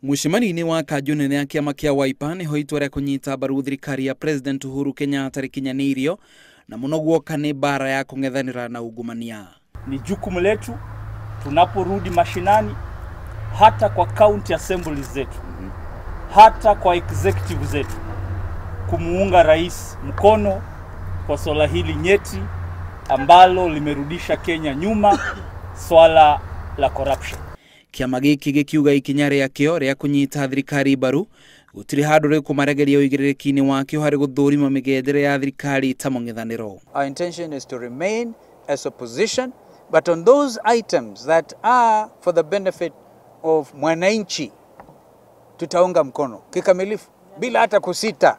Mũcemanio-inĩ wa kanjũ nene ya kĩama kĩa Wiper nĩho itua rĩa kũnyita mbaru thirikari ya President Uhuru Kenyatta rĩkinyanĩirio na mũno guoka nĩ mbara ya kũng'ethanĩra na ungumania. Ni jukumu letu tunaporudi mashinani, hata kwa county assemblies zetu, hata kwa executive zetu, kumuunga rais mkono kwa swala hili nyeti ambalo limerudisha Kenya nyuma, swala la corruption. Kĩama gĩkĩ gĩkiuga ikinya rĩakĩo rĩa kũnyita thirikari mbaru gũtirĩ handũ rĩkũmaregeria ũigĩrĩrĩki-inĩ wakĩo harĩ gũthũrima mĩgendere ya thirikari ta mũng'ethanĩro. Our intention is to remain as opposition, but on those items that are for the benefit of mwananchi tutaunga mkono kikamilifu bila hata kusita.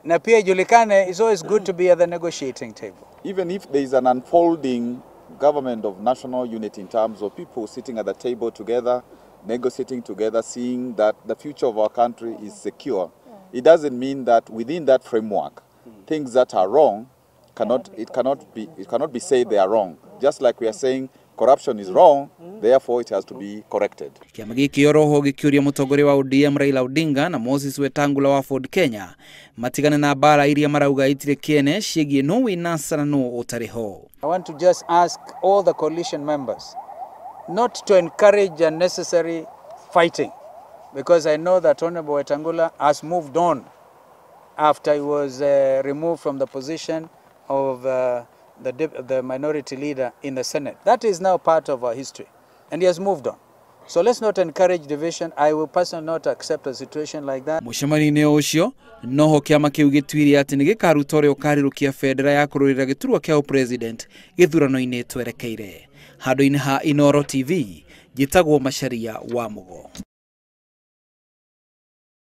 Na pia ijulikane, it's always good to be at the negotiating table. Even if there is an unfolding government of national unity in terms of people sitting at the table together, negotiating together, seeing that the future of our country is secure, it doesn't mean that within that framework, things that are wrong cannot be said they are wrong. Just like we are saying corruption is wrong, therefore it has to be corrected. Kĩama gĩkĩ oroho gĩkĩũria mũtongoria wa ODM Raila Odinga na Moses Wetangula wa Ford Kenya matigane na mbara iria marauga itirĩ kĩene ciĩgiĩ nũ wĩ NASA na nũ ũtarĩ ho. I want to just ask all the coalition members not to encourage unnecessary fighting, because I know that Honorable Wetangula has moved on after he was removed from the position of the minority leader in the Senate. That is now part of our history, and he has moved on. So let's not encourage division. I will personally not accept a situation like that. Mũcemanio-inĩ ũcio noho kĩama kĩu gĩtuire atĩ nĩ gĩkaruta ũrĩa ũkarirũkia bendera ya kũrũĩrĩra gĩturwa kĩa ũpresident gĩthurano-inĩ twerekeire. Handũ-inĩ ha Inooro TV, njĩtagwo Macharia wa Mũgo.